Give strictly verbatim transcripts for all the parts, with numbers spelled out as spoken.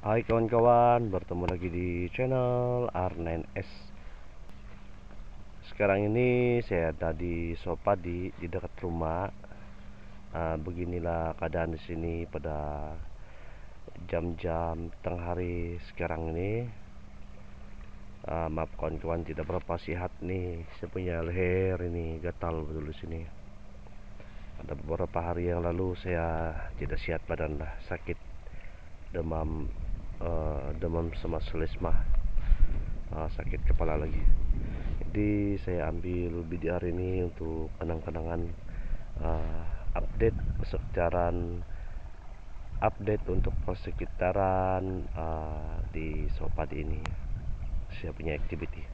Hai kawan-kawan, bertemu lagi di channel R nine S. Sekarang ini saya ada di Sopadi, di dekat rumah. Ah, beginilah keadaan di sini pada jam-jam tengah hari sekarang ini. Ah, maaf kawan-kawan, tidak berapa sihat ni, saya punya leher ini gatal betul di sini. Ada beberapa hari yang lalu saya tidak sihat badan lah, sakit demam, eh, demam sama selesma, ah, sakit kepala lagi. Jadi saya ambil video hari ini untuk kenang-kenangan, ah, update persekitaran, update untuk persekitaran, ah, di Sopadi ini, saya punya aktiviti.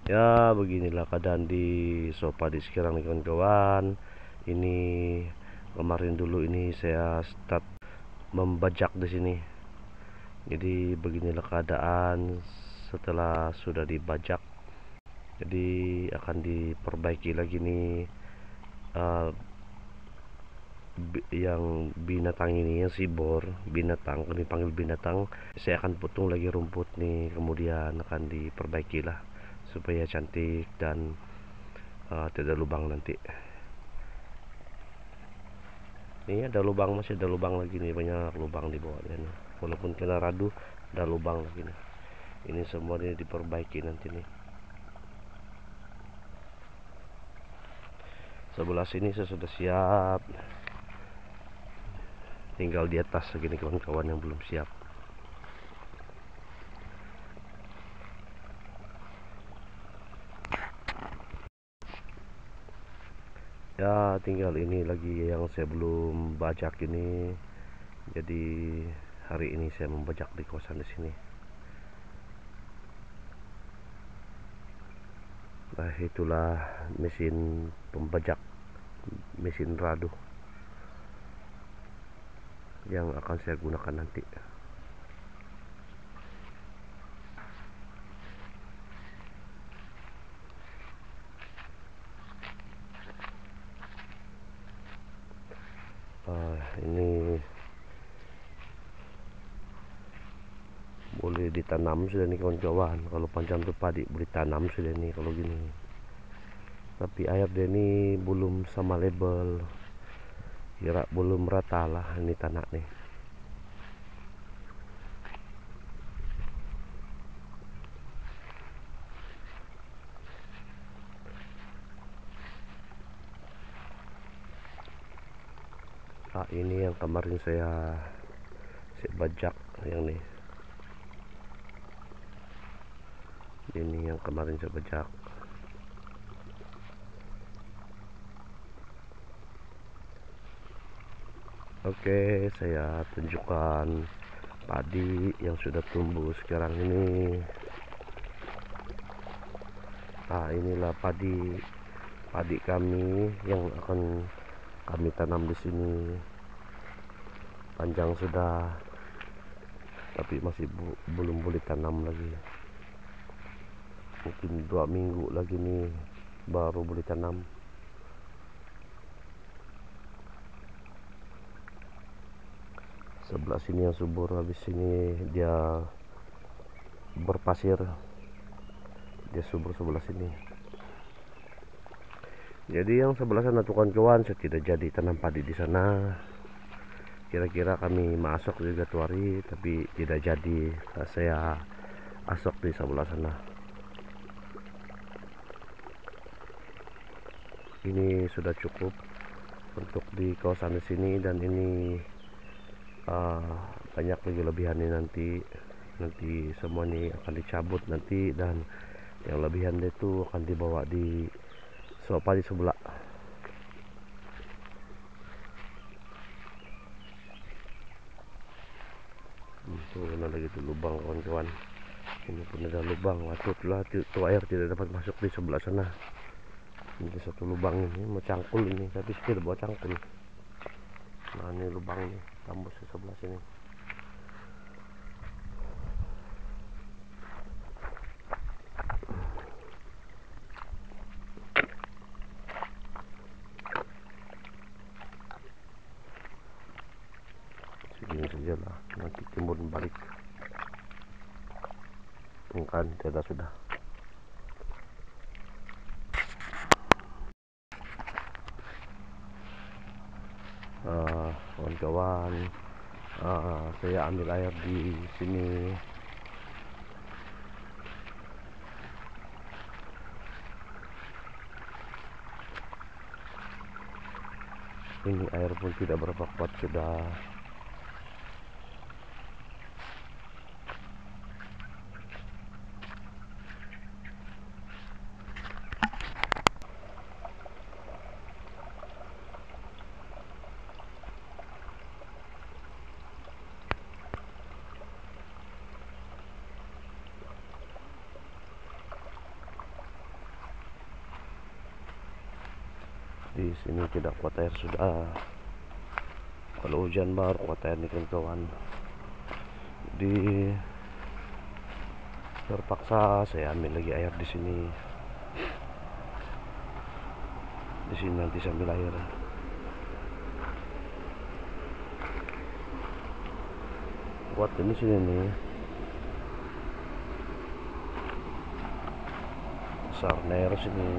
Ya, beginilah keadaan di Sopadi sekarang ni, kawan-kawan. Ini kemarin dulu ini saya start membajak di sini. Jadi, beginilah keadaan setelah sudah dibajak. Jadi, akan diperbaiki lagi ni, ah, bi-, yang binatang ini, yang sibor, binatang, kami panggil binatang, saya akan potong lagi rumput ni, kemudian akan diperbaiki lah supaya cantik dan, ah, tidak lubang nanti. Ni ada lubang, masih ada lubang lagi ni, banyak lubang di bawah dia ni. Walaupun kena radu, ada lubang lagi ni. Ini semua ni diperbaiki nanti ni. Sebelah sini saya sudah siap. Tinggal di atas lagi ni kawan-kawan yang belum siap. Ya, tinggal ini lagi yang saya belum bajak ini. Jadi, hari ini saya membajak di kawasan di sini. Nah, itulah mesin pembajak, mesin radu yang akan saya gunakan nanti. Ah, ini boleh ditanam sudah ni, kawan-kawan. Kalau panjang tu padi boleh tanam sudah ni kalau gini. Tapi air dia ni belum sama level, kira belum rata lah ni tanah ni. Ah, ini yang kemarin saya, saya bajak yang ni. Ini yang kemarin saya bajak. Oke, saya tunjukkan padi yang sudah tumbuh sekarang ini. Ah, inilah padi, padi kami yang akan kami tanam di sini. Panjang sudah, tapi masih bu-, belum boleh tanam lagi. Mungkin dua minggu lagi ni baru boleh tanam. Sebelah sini yang subur, habis sini dia berpasir. Dia subur sebelah sini. Jadi yang sebelah sana tu, kawan-kawan, saya tidak jadi tanam padi di sana. Kira-kira kami maasok juga tu hari, tapi tidak jadi, ah, saya asok di sebelah sana. Ini sudah cukup untuk di kawasan di sini, dan ini, ah, banyak lagi lebihan ni nanti. Nanti semua ni akan dicabut nanti, dan yang lebihan dia tu akan dibawa di Sopadi sebelah. Hmm, tu ada lagi tu lubang, kawan-kawan. Ini pun ada lubang. Patutlah tu, tu air tidak dapat masuk di sebelah sana. Ini satu lubang ini, mau cangkul ini, tapi saya tidak bawa cangkul. Nah, ini lubang ni, tambus di sebelah sini. Segini sajalah. Timbun balik. Kan tiada sudah. Ah, kawan-kawan, ah, saya ambil air di sini. Ini air pun tidak berapa kuat sudah. Di sini tidak kuat air sudah. Kalau hujan baru kuat air ni, kawan-kawan. Di, terpaksa saya ambil lagi air di sini. Di sini nanti sambil air. Kuat ini sini ni. Besar ni air sini.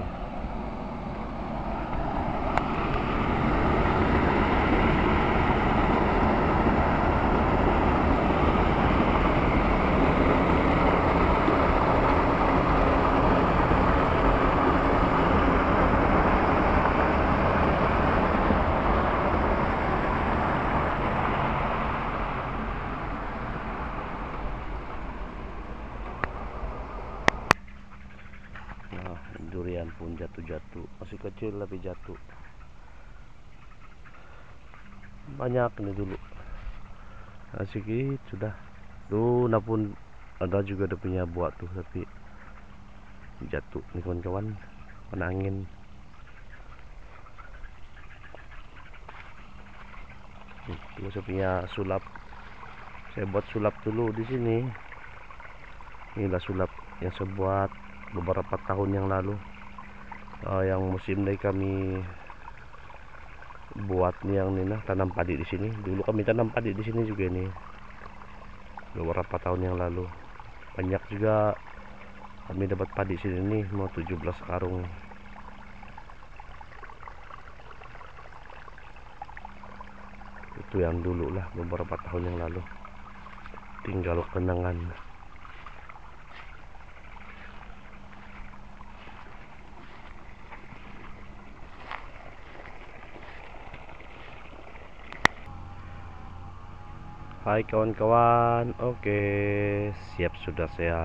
Nah, durian pun jatuh-jatuh. Masih kecil tapi jatuh. Banyak ni dulu. Nah, sikit sudah. Tu, nah pun ada juga dia punya buah tu, tapi jatuh ni, kawan-kawan. Kena angin. Hmm, tu saya punya sulap. Saya buat sulap dulu di sini. Inilah sulap yang saya buat beberapa tahun yang lalu. Ah, yang musim ni kami buat ni, yang ni nah, tanam padi di sini. Dulu kami tanam padi di sini juga ni. Beberapa tahun yang lalu. Banyak juga kami dapat padi sini ni, mau tujuh belas karung. Itu yang dulu lah, beberapa tahun yang lalu. Tinggal kenangan. Hai kawan-kawan, oke, siap sudah saya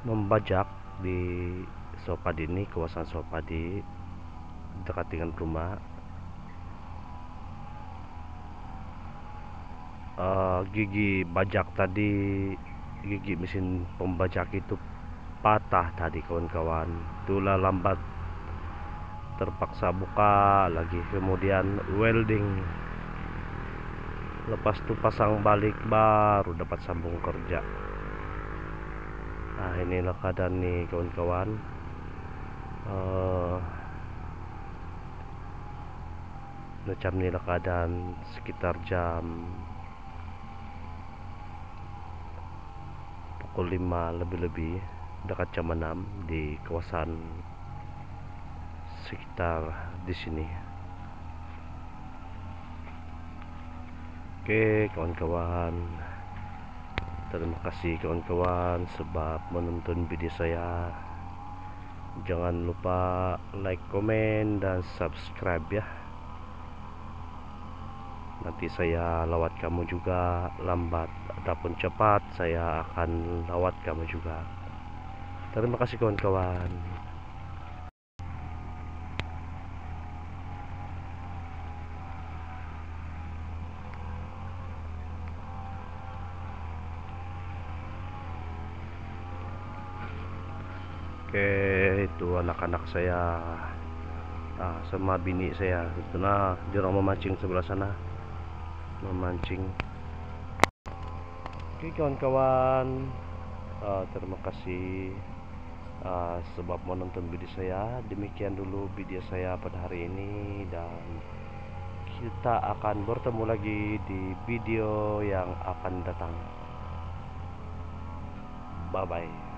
membajak di sawah padi ni, kawasan sawah padi dekat dengan rumah. Ah, gigi bajak tadi, gigi mesin pembajak itu patah tadi, kawan-kawan. Itulah lambat, terpaksa buka lagi, kemudian welding. Lepas tu pasang balik, baru dapat sambung kerja. Ah, inilah keadaan ni, kawan-kawan. Ah, macam ni lah keadaan sekitar jam pukul lima lebih-lebih, dekat jam enam di kawasan sekitar di sini. Oke, kawan-kawan. Terima kasih, kawan-kawan, sebab menonton video saya. Jangan lupa like, komen, dan subscribe, ya. Nanti saya lawat kamu juga, lambat ataupun cepat, saya akan lawat kamu juga. Terima kasih, kawan-kawan. Oke, itu anak-anak saya, ah, sama bini saya. Itu nah, dia orang memancing sebelah sana. Memancing. Oke, kawan-kawan, ah, terima kasih, ah, sebab menonton video saya. Demikian dulu video saya pada hari ini, dan Kita akan bertemu lagi di video yang akan datang. Bye bye.